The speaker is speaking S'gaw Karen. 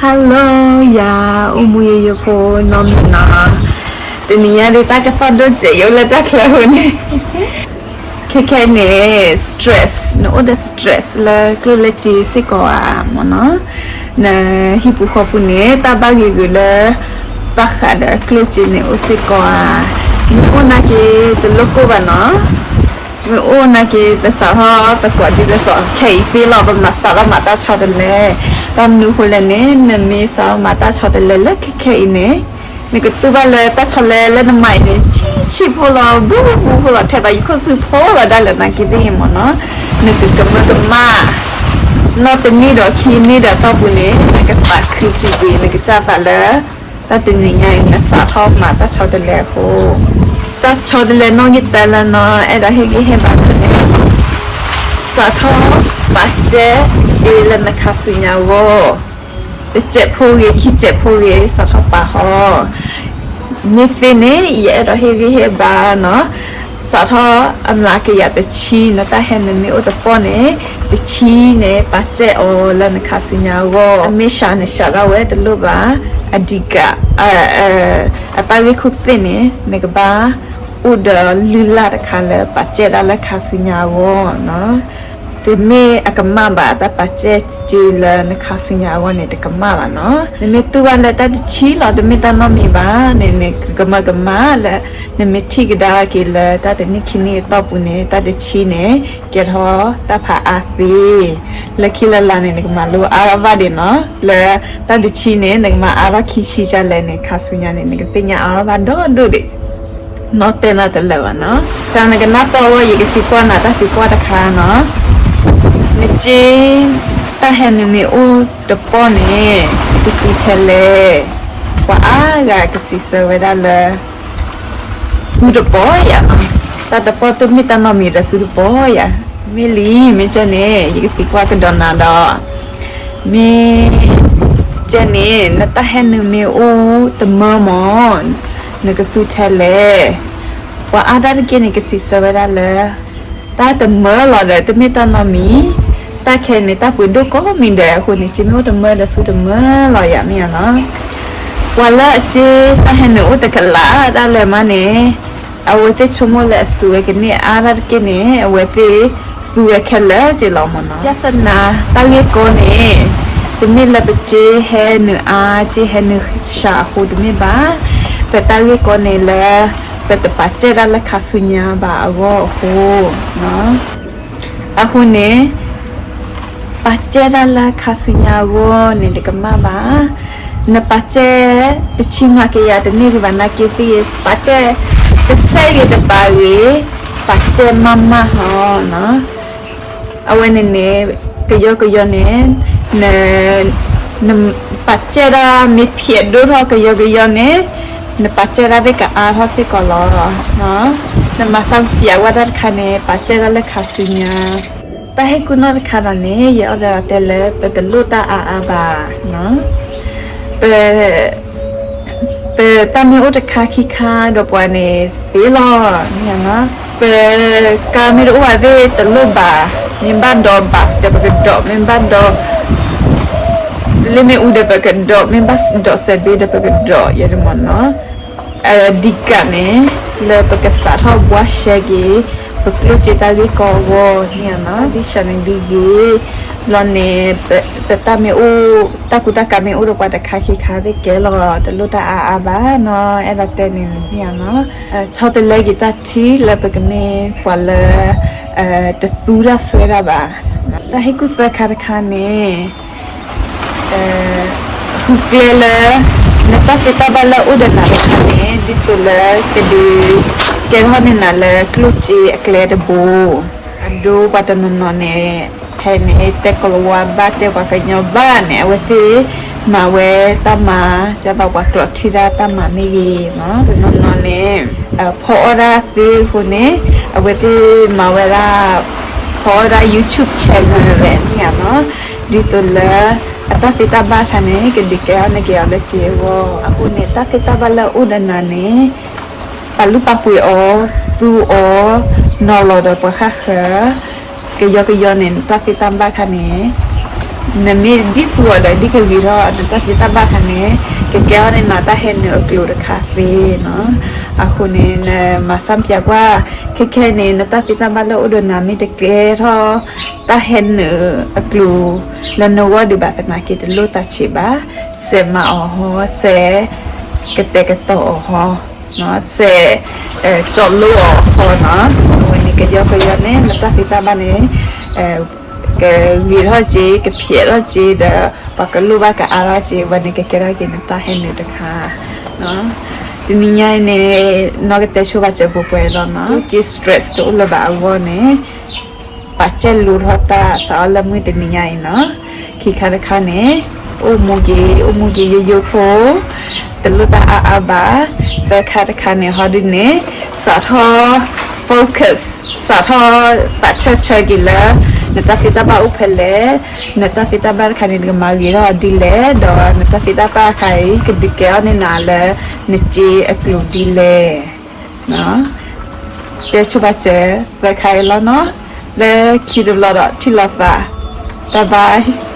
Hello ယၤ အိၣ်မူယိယိဖိနီတမံၤနီၤ, တနံၤညါဒုးတၢ်ကသီၣ်ဒိၣ်စဲး ယအိၣ်လၢတၢ်ချၢအဃိန့ၣ်, ခဲခဲအံၤန့ၣ် stress နအိၣ်ဒီး stress လၢကျိၣ်လၢစ့စ့ၢ်ကီးဧါမ့ၢ်နီၤ, နဟံၣ်ပူၤဃီပူၤန့ၣ် တၢ်ဘၣ်ဂ့ၤဂ့ၤလၢ ဘၣ်ဃးဒီးကျိၣ်စ့န့ၣ်အိၣ်စ့ၢ်ကီးဧါ, မ့ၢ်အိၣ်နာ်က့ တလိၣ်ကိၢ်ဘၣ်နီၤ မ့ၢ်အိၣ်နာ်က့ ပစးထီၣ်သကိးဒ်သိးခဲအံၤသ့လီၤ ပမၤစးထီၣ်မၤတၢ်ဆီတလဲ, ဘၣ်မနုၤအဃိလဲၣ်န့ၣ် နမ့ၢ်စးထီၣ်မၤတၢ်ဆီတလဲလၢခဲခဲအံၤန့ၣ်, နကတူၢ်ဘၣ်လၢတၢ်ဆီတလဲလၢနမၤအံၤန့ၣ် ဆံးဆံးဖိလီၤ ဘူးဘူးဖိလီၤ ထဲသိးယခိၣ်သူဖိလီၤ ဒၣ်လဲာ်နာ်က့သ့ၣ်ဂ့ၤမ့ၢ်နီၤ, နကကမၢကမၣ် နီၢ်တနံၣ်ဒီးခံနံၣ်ဒီးအတီၢ်ပူၤန့ၣ် နကသးခုစံးဘှံး နကစၢ်သးလၢ တၢ်တနံၤညါအံၤ နစးထီၣ်မၤတၢ်ဆီတလဲအဃိ, တၢ်ဆီတလဲနီၣ်ဂံၢ်တၢလၢနီၤ အဲၣ်ဒိးဟ့ၣ်ဂံၢ်ဟ့ၣ်ဘါန့ၣ်, စးထီၣ်ပာ်စဲစ့လၢနခါဆူညါအဂီၢ်, တစဲးဖိဂ့ၤ ခံစဲးဖိဂ့ၤ စးထီၣ်ပာ်ဃီ မ့ၢ်သ့န့ၣ် ယအဲၣ်ဒိးဟ့ၣ်ဂံၢ်ဟ့ၣ်ဘါနီၤ, စးထီၣ်အမျးကယၤတဆံ နတၢ်ဟဲနုာ်မ့ၢ်အိၣ်တပီၢ်န့ၣ်, တဆံန့ၣ် ပာ်စဲအီၤလၢနခါဆူညါအဂီၢ်, အမ့ၢ်စှၤန့ၣ် စှၤဒၣ်ဝဲတလိၣ်ဘၣ်, အဒံးကး အတၢ်ဂ့ၢ်ခိၣ်သ့ၣ်န့ၣ် နကဘၣ်အိၣ်ဒီးလုၢ်လၢ်တခါလၢပာ်စဲဒၣ်လၢခါဆူညါအဂီၢ်နီၤ. တမ့ၢ်အကမၣ်ဘၣ် တၢ်ပာ်စဲစ့လၢနခါဆူညါအဂီၢ်န့ၣ် တကမၣ်ဘၣ်နီၤ. နမ့ၢ်တူၢ်ဘၣ်လၢတၢ်တဆံလီၤ တမ့ၢ်တၢ်နီတမံၤဘၣ်န့ၣ် နကကမၢကမၣ်လၢ နမ့ၢ်ထံၣ်ကဒါက့ၤလၢတၢ်တနံၣ်ခံနံၣ်အတီၢ်ပူၤန့ၣ် တၢ်တဆံန့ၣ် ကဲထီၣ်တၢ်ဖးအါသ့, လၢခံလၢ်လၢ်န့ၣ် နကမၤလိအါထီၣ်ဘၣ်ဒံးနီၤ, လၢတၢ်တဆံန့ၣ် နကမၤအါထီၣ်ခံဆံဒ်လဲၣ်န့ၣ် ခါဆူညါန့ၣ် နကသ့ၣ်ညါအါထီၣ်ဘၣ်ဒီဒိၣ်ဒံး နီၢ်တဲနၤတလၢာ်ဘၣ်နီၤ. တၢ်နကနၢ်ပၢၢ်ဝဲ ယကသံကွၢ်နၤတၢ်သံကွၢ်တခါနီၤ, နစ့ တၢ်ဟဲနုာ်မ့ၢ်အိၣ်တပီၢ်န့ၣ် နကသူထဲလဲၣ်, ပှၤအါဂၤကစံးဆၢဝဲဒၣ်လၢ သူတပီၢ်ယၤနီၤ, တၢ်တပီၢ်တမ့ၢ်တၢ်နီတမံၤဒီးသူတပီၢ်ယၤ, မ့ၢ်လံ မ့ၢ်ကဲန့ၣ် ယကသံကွၢ်ကဒီးနၤဒီး မ့ၢ်ကဲန့ၣ် နတၢ်ဟဲနုာ်မ့ၢ်အိၣ်တမၢမး နကသူထဲလဲၣ်, ပှၤအါဒၣ်တက့ၢ်န့ၣ် ကစံးဆၢဝဲဒၣ်လၢ တၢ်တမၢလီၤဒီး တမ့ၢ်တၢ်နီတမံၤ, တၢ်ခဲအံၤန့ၣ် တၢ်ပှ့ၤဒိၣ်ကိးမံၤဒဲးအဃိန့ၣ် စ့မ့ၢ်အိၣ်တမၢဒီးသူတမၢလီၤယၤမ့ၢ်ဧါနီၤ. ပှၤလၢအစ့တၢ်ဟဲနုာ်အိၣ်တကလးဒၣ်လဲာ်မးန့ၣ် အဝဲသ့ၣ်ဆိကမိၣ်လၢအစူးဝဲကန့ၢ်အါဒၣ်တက့ၢ်န့ၣ် အဝဲသ့ၣ်သူဝဲခဲလၢာ်က့ၤလီၤမ့ၢ်နီၤ. ယသနာ် တၢ်ဂ့ၢ်ကီန့ၣ် တမ့ၢ်လၢပစ့ဟဲနုာ်အါ စ့ဟဲနုာ်စှၤအဃိတမ့ၢ်ဘၣ်, ပတၢ်ဂ့ၢ်ကီန့ၣ်လၢ ပတပာ်စဲဒၣ်လၢခါဆူညါဘၣ်အဂီၢ်အဃိ အဃိန့ၣ် ပာ်စဲဒၣ်လၢခါဆူညါအဂီၢ်န့ၣ် တကမၣ်ဘၣ်. နပာ်စဲတဆံမျးကယၤတန့ၢ်ဒံးဘၣ်နာ်က့သ့ၣ်ဂ့ၤ, ပာ်စဲတစဲးဂ့ၤတပၤဂ့ၤ, ပာ်စဲမးမးလီၤ. အဝဲန့ၣ်န့ၣ် ကယီကယီန့ၣ် န နပာ်စဲဒၣ်မ့ၢ်ဖျဲးဒိၣ်ထီၣ်ကယီကယီန့ၣ် နပာ်စဲဒၣ်သ့ၣ်ကအါထီၣ်စ့ၢ်ကီးလီၤ. နမၤစၢ်ဖျဲးဝဲဒၣ်တခါန့ၣ် ပာ်စဲဒၣ်လၢခါဆူညါ တၢ်ဟ့ၣ်ကူၣ်နီၣ်တခါဒီးန့ၣ် ယအဲၣ်ဒိးတဲလၢပတလိၣ်တၢ်အါအါဘၣ်. ပ ပတၢ်မ့ၢ်အိၣ်တခါခံခါဒီးပှၤန့ၣ်သ့လီၤ. ပကါမ့ၢ်တအိၣ်ဘၣ်သ့ၣ်တလိၣ်ဘၣ်, မ့ၢ်ဘၣ်ဒိး bus ဒီးပကဒိး, မ့ၢ်ဘၣ်ဒိး လ့ၣ်မ့ၣ်အူဒီးပကဒိး, မ့ၢ်ဘၣ်ဒိးစဲးဘ့ဒီးပကဒိး ယဲန့ၣ်မ့ၢ်နီၤ. အဒံးကးန့ၣ် လၢပကစးထီၣ်ဘှါရှဲက့ၤ ပကျိၣ်စ့တၢ်ဂ့ၢ်ကီအဂီၢ်န့ၣ်နီၤ, ဒ်ဆၢန့ၣ်ဒ်ဂ့ၤ, ဘျီန့ၣ် ပတၢ်မ့ၢ်အိၣ် တၢ်ကူတၢ်ကၤမ့ၢ်အိၣ်ဒီးပှၤတခါခံခါသ့ၣ်ကဲလီၤ, တလိၣ်တၢ်အါအါဘၣ်နီၤ, အဲၣ်ဒိးတဲန့ၣ်န့ၣ်နီၤ. ဆီတလဲက့ၤတၢ်ထံလၢပကမ့ၢ်ပှၤလၢ တသူတၢ်စွဲဒၣ်ဘၣ်. တၢ်ဟ့ၣ်ကူၣ်သၢခါတခါန့ၣ် ဃုကျဲလၢ နတၢ်သ့တၢ်ဘၣ်လၢအအိၣ်ဒီးနၤတခါန့ၣ် ဒ်သိးလၢကဒုးကဲထီၣ်န့ၢ်နၤလၢကျိၣ်စ့အကျဲတဘိ, အဒိပှၤတနီၤနီၤန့ၣ် ဟဲန့ၣ် တဲကိၤလၤဝါဘၣ် တဲပှၤကညီဘၣ်န့ၣ် အဝဲသ့ၣ်မၤဝဲတၢ်မၤ ကဘၣ်ပှၤကျိးထံတၢ်တၢ်မၤမ့ၢ်ဂ့ၤ, တနီၤနီၤန့ၣ် ဖီအီၣ်ဒၣ်သ့အဃိန့ၣ် အဝဲသ့ၣ်မၤဝဲဒၣ် ဖီအီၣ်ဒၣ် YouTube channel ဝဲန့ၣ်နီၤ, ဒ်သိးလၢ အတၢ်သ့တၢ်ဘၣ်ခါန့ၣ် ကဒုးကဲထီၣ်န့ၢ်က့ၤအီၤလၢစ့အဂီၢ်, အဃိန့ၣ် တၢ်သ့တၢ်ဘၣ်လၢအအိၣ်ဒီးနၤန့ၣ် ပာ်လုၢ်ပာ်ပှ့ၤအီၤ, သူအီၤ, နီၤလီၤဒီးပှၤဃၣ်ဃၢၤ, ကယီကယီန့ၣ် နတၢ်သ့တၢ်ဘၣ်ခါန့ၣ် နမ့ၢ်ဒ်သိးအီၤဒီး ဒ်ကဂ့ၤထီၣ်နတၢ်သ့တၢ်ဘၣ်အခါန့ၣ် ကကဲထီၣ်န့ၢ်နၤတၢ်ဟဲနုာ်အကျိၤတခါသ့နီၤ. အဃိန့ၣ် နမၤစၢ်ပၠးကွၢ် ခဲခဲန့ၣ် နတၢ်သ့တၢ်ဘၣ်လၢအိၣ်ဒီးနၤမ့ၢ်တကဲထီၣ် တၢ်ဟဲနုာ်အကျိၤလၢနဂီၢ်ဒံးဘၣ်သနာ်က့ တလိၣ်သးဆံးဘၣ်, စဲးမၤအီၤဟီ, စဲးကတဲာ်ကတီၤအီၤဟီ, စဲး ကၠီလိအီၤဟီနီၤ. အဝဲန့ၣ်ကယီကယီန့ၣ် နတၢ်သ့တၢ်ဘၣ်န့ၣ် ကဂ့ၤထီၣ်က့ၤ ကဖျဲးထီၣ်က့ၤဒီး ပှၤကလိၣ်ဘၣ်ကအါထီၣ်က့ၤ ဝဲန့ၣ်ကကဲထီၣ်က့ၤနတၢ်ဟဲနုာ်တခါ. တနံၤညါအံၤန့ၣ် နီၢ်ကတဲဆိဘၣ်စၢၤပှဲၤပှဲၤလီၤနီၤ. က့ၤ stress တအိၣ်လၢၤဘၣ်အဂီၢ်န့ၣ် ပာ်စဲၣ်လိထီၣ်တၢ်စးအီၣ်လၢမုၢ်တနံၤညါအံၤနီၤ. ခံခါတခါန့ၣ် အိၣ်မူက့ၤ အိၣ်မူက့ၤယိယိဖိ တလိၣ်တၢ်အါအါဘၣ်. သၢခါတခါန့ၣ် ဟီဒုန့ၣ် စးထီၣ် focus စးထီၣ်သးဆၢဆၢက့ၤလၢ နတၢ်သ့တၢ်ဘၣ်အိၣ်ဖဲလဲၣ်, နတၢ်သ့တၢ်ဘၣ်တခါန့ၣ် နကမၤဂ့ၤထီၣ်ဒ်လဲၣ်, ဒီးနတၢ်သ့တၢ်ဘၣ်တခါအံၤ ကဒုးကဲထီၣ်န့ၢ်နၤလၢ နစ့အကျိၤဒ်လဲၣ်. တဲဆိဘၣ်စၢၤ သၢခါအံၤလီၤနီၤ. လၢခံတဘျီဒီးထံၣ်လိာ်သး, bye bye.